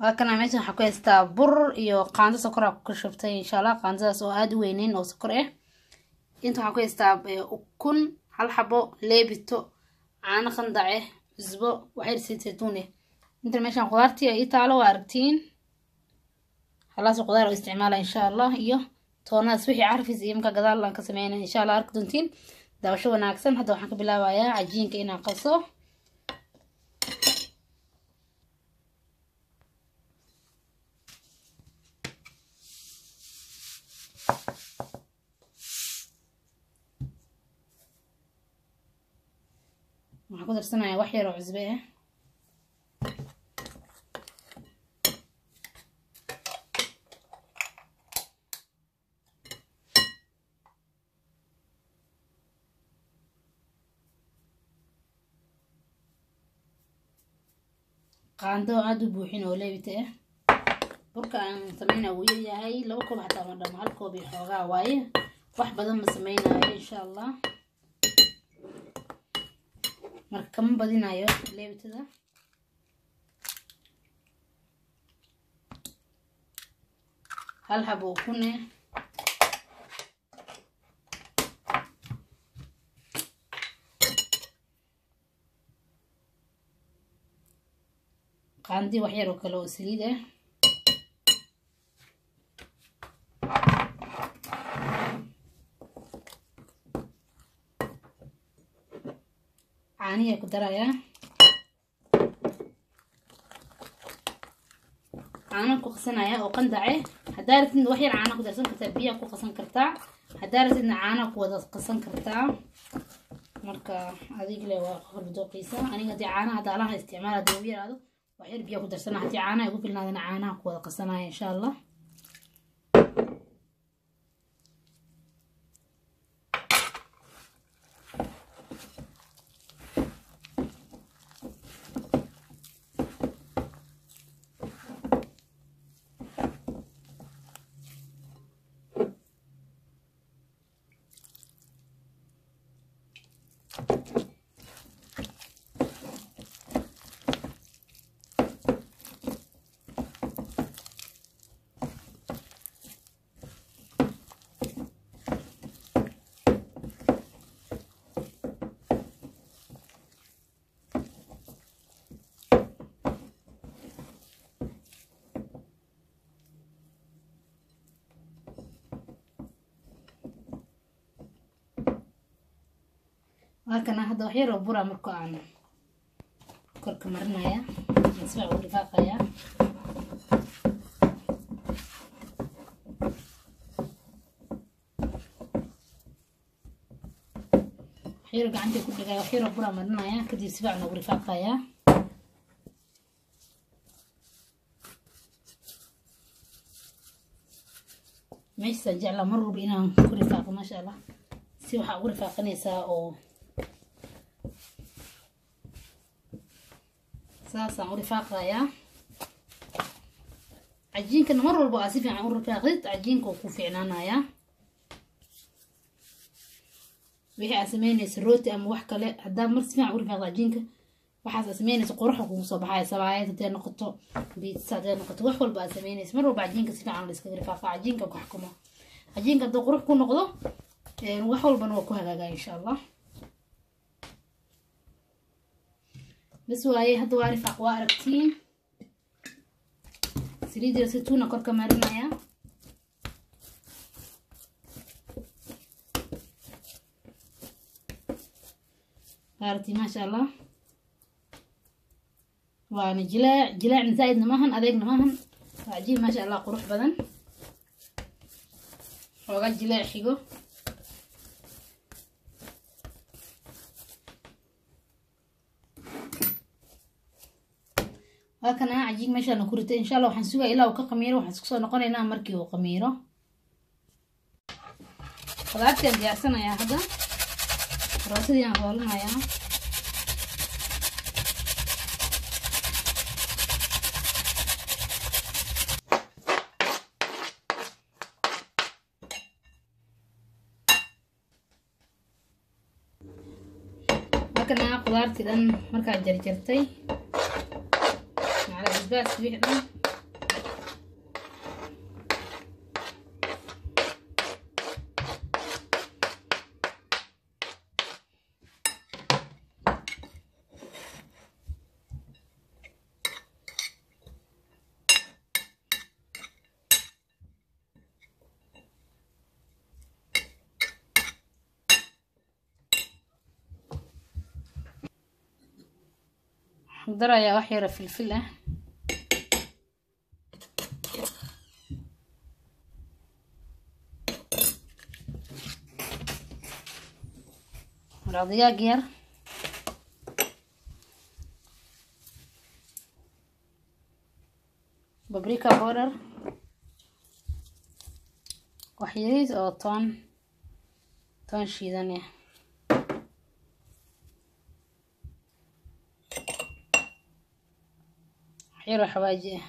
Waa kana meeshan waxaa ku haystaa bur iyo qaando sokor aa ku shubtay insha Allah, qaandadaas oo aad u weyneyn oo sokor ah. Inta waxaan ku haystaa ukun hal xabo, leebito, caano qandace, cusbo, waxyar saliid saytuun ah. Inta meeshan khudaartii ay ii taalo waa aragtiin, halaas khudaar oo isticmaala insha Allah, iyo toonaas wixii carfis iyo marka gadaal aan ka sameynay insha Allah arki doontiin. Daawasho wanaagsan. Hadda waxaan ka bilaabayaa cajiinka inaan qaso. Waxaan ku darsanayaa wax yar oo cusbo ah. Qaando aada u buuxin oo leebita ah. Burka aan sameynaya wuu yaryahay, 2 koob xataa ma dhamo, 1 koob iyo xoogaa waaye, wax badan ma sameynayo insha Allah. Marka kama badinayo leebitada. Hal xabo ukun ah, qaandi wax yar oo kale oo saliid ah, caaniyaa ku darayaa, caano ku qasanaya oo qandace. Haddaa rabtidna wax yar caana ku darsan kartaa, biyaa ku qasan kartaa, haddaa rabtidna caana ku wada qasan kartaa. Marka adig le waa qof dooqiisa. Aniga haddii caanaha daalaha isticmaal haddii ugu yaraado wax yar biyaa ku darsana, haddii caanaha igu filnaadana caanaha ku wada qasanaya insha Allah. Waa kana hadda wax yar oo bura marka aan korka marinaya, si fiican u rifaaqaya. Wax yar gacanta ku dhigaya, wax yar oo bura marinaya, kadib si fiican ugu rifaaqaya. Meeshaan jeclaa mar walba inaan ku rifaaqo maasha Allah. Si waxaa ugu rifaaqanaysaa oo saasaan u rifaaqayaa cajiinkana. Mar walba aa si fiican u rifaaqdid cajiinka wuu ku fiicnaanayaa. Wixii aad sameynaysa rooti ama wax kale, haddaa mar si fiican u rifaaqdo cajiinka, waxaas aad sameynaysa quruxa kugu soo baxaya. Sabaayad hadday noqoto, biitsa hadday noqoto, wax walba aad sameynaysa, mar walba cajiinka si fiican la iskaga rifaaqa. Cajiinka ku xukumo, cajiinka hadduu qurux ku noqdo wax walbana waa ku hagaagaa insha Allah. Bas waaye, hadda waa rifaaq, waa aragtiin. Saliid saytuuna korka marinaya. Aragtiin maasha Allah, waana jilaac, jilaacna zaaidna maahan, adeegna maahan, waa cajiib maasha Allah, qurux badan, xoogaa jilaac xigo. Waa kana cajiin meeshaan ku ritay insha Allah. Waxaan sugaa ilaa uu ka qamiiro, waxaan isku soo noqonaynaa markii uu qamiiro. Khudaartii aan diyaarsanayaa hadda, rootidii aan roolanayaa. Markana khudaartii dhan markaa jarjartay macala basbaaska wixii dhan Darayaa wax yara filfil ah. Maraq digaag yar. Paprika powder. Wax yariis oo toon shiidan ah. Wax yar oo xawaaji ah.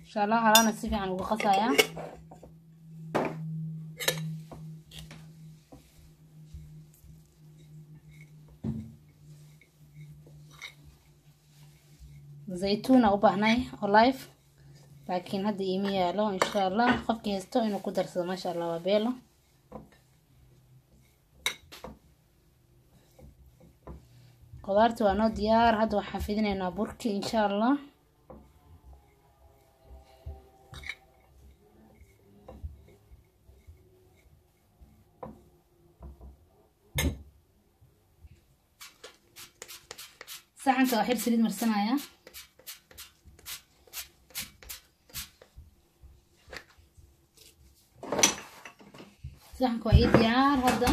Insha Allah halaana si fiican ugu qasayaa. Zaytuun u baahnay olive, laakiin hadda iima yaalo. Insha Allah qofkii haysto inuu ku darsado, maasha Allah, waa beelo. Qudaarti waa noo diyaar. Hadda waxaan fidinaynaa burki insha Allah. Saxanka waa xir saliid marsanaya. Saxanka waa ii diyaar hadda.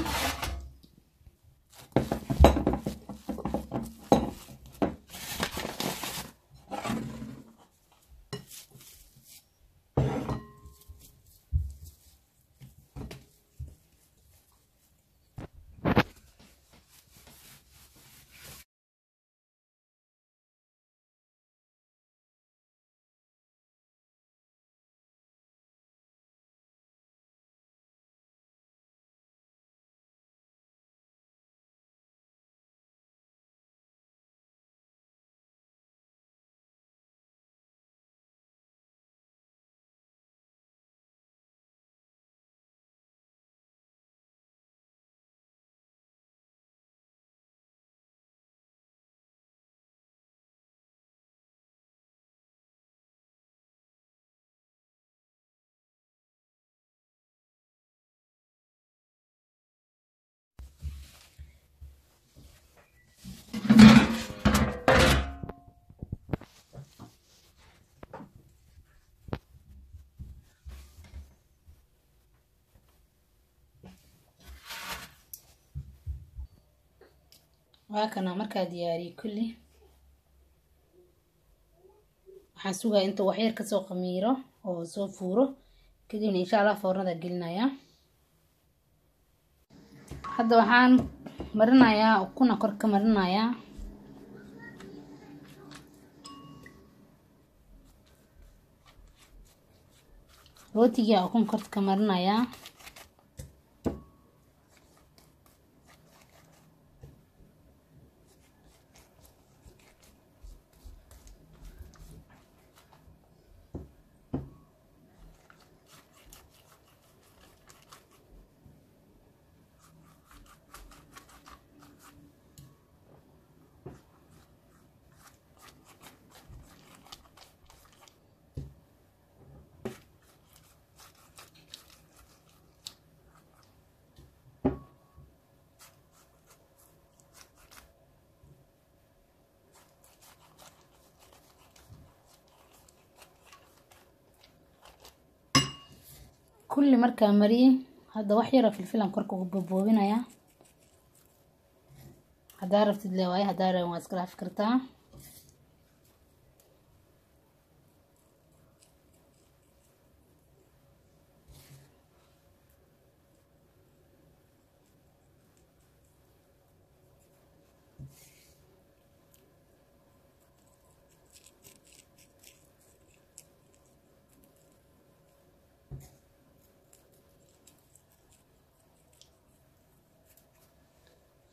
Waa kana markaa diyaariyey kulli. Waxaan sugaa intuu waxyar kasoo qamiiro oo soo fuuro, kadibna insha Allah foornada gelinaya. Hadda waxaan marinayaa ukuna, kor ka marinayaa. Rootiga ukun kor ka marinayaa. Kulli markaa mariyey, hadda wax yaroo filfilan korka ugu boboobinayaa. Haddaa rabtid le waaye, haddaa rabin waa iska dhaafi kartaa.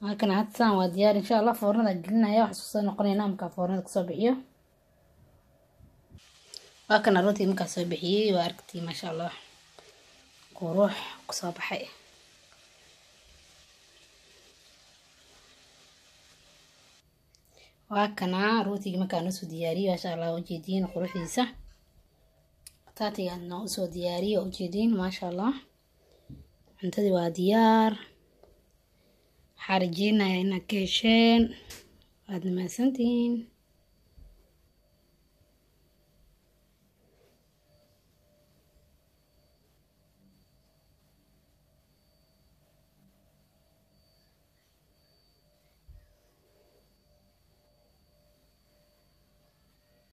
Halkan hadsaan waa diyaar insha Allah. Foornada gelinaya, waxaa soo noqonaynaa markaa foornada kasoo bixiyo. Waa kana rootiga markaa soo bixiyey, waa aragtii, maasha Allah, qurux kusoo baxay. Waa kana rootiga markaa noo soo diyaariyey, maasha Allah, ujeediin quruxdiisa. Bataatiga noo usoo diyaariyey, ujeediin, maasha Allah. Cuntadii waa diyaar. Waxaa rajeynayaa inaad ka hesheen. Waad mahadsantihiin.